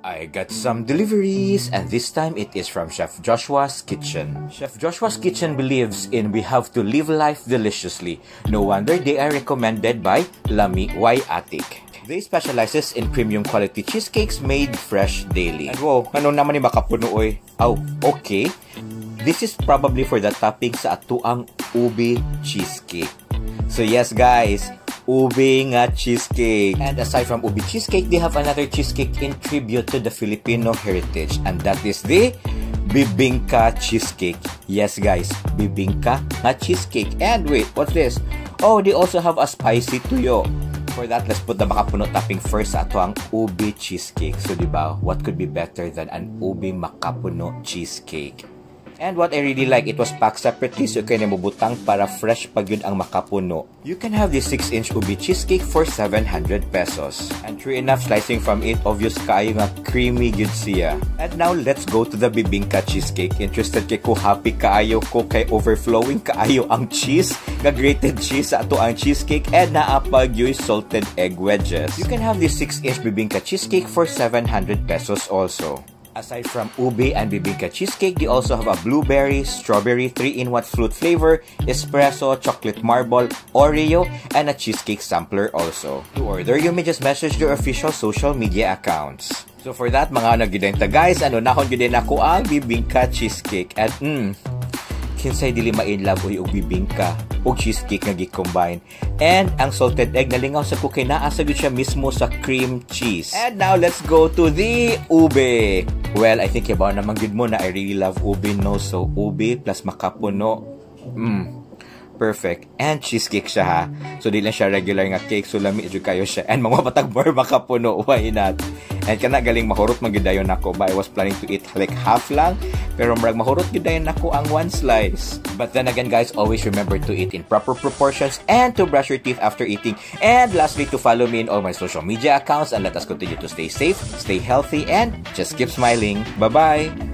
I got some deliveries, and this time it is from Chef Joshua's Kitchen. Chef Joshua's Kitchen believes in we have to live life deliciously. No wonder they are recommended by Lami Y Attic. They specializes in premium quality cheesecakes made fresh daily. And wow, ano naman ni makapuno oy? Oh, okay. This is probably for the topping sa atuang ube cheesecake. So yes, guys, ube nga cheesecake. And aside from ube cheesecake, they have another cheesecake in tribute to the Filipino heritage, and that is the bibingka cheesecake. Yes, guys, bibingka nga cheesecake. And wait, what's this? Oh, they also have a spicy tuyo. For that, let's put the makapuno topping first sa atuang ube cheesecake. So, di ba, what could be better than an ube makapuno cheesecake? And what I really like, it was packed separately so kay mobutang para fresh pa gyud ang makapuno. You can have this 6-inch ube cheesecake for 700 pesos. And true enough, slicing from it, obvious kaayo nga creamy gyud siya. And now, let's go to the bibingka cheesecake. Interested kay ko, happy kaayo ko kay overflowing kaayo ang cheese, nga grated cheese sa atoang cheesecake, and naa pa gyud salted egg wedges. You can have this 6-inch bibingka cheesecake for 700 pesos also. Aside from ube and bibingka cheesecake, they also have a blueberry, strawberry, 3-in-1 fruit flavor, espresso, chocolate marble, Oreo, and a cheesecake sampler also. To order, you may just message their official social media accounts. So for that, mga nagidenta guys, ano, nahon gyud ako ang bibingka cheesecake. And kinsay dili ma-in love uy og bibingka og cheesecake nga gi-combine? And ang salted egg, nalingaw sa ko kay naa sa gyud siya mismo sa cream cheese. And now let's go to the ube. Well, I think ibaw naman gyud mo na I really love ube, no? So ube plus makapuno. Perfect. And cheesecake siya ha. So di lang siya regular nga cake. So lami jud kayo siya. And mga patag more makapuno. Why not? And kana galing mahurot man gyud dayon nako. But I was planning to eat like half lang. Pero murag mahurot gyud dayon nako ang one slice. But then again, guys, always remember to eat in proper proportions and to brush your teeth after eating. And lastly, to follow me in all my social media accounts, and let us continue to stay safe, stay healthy, and just keep smiling. Bye-bye!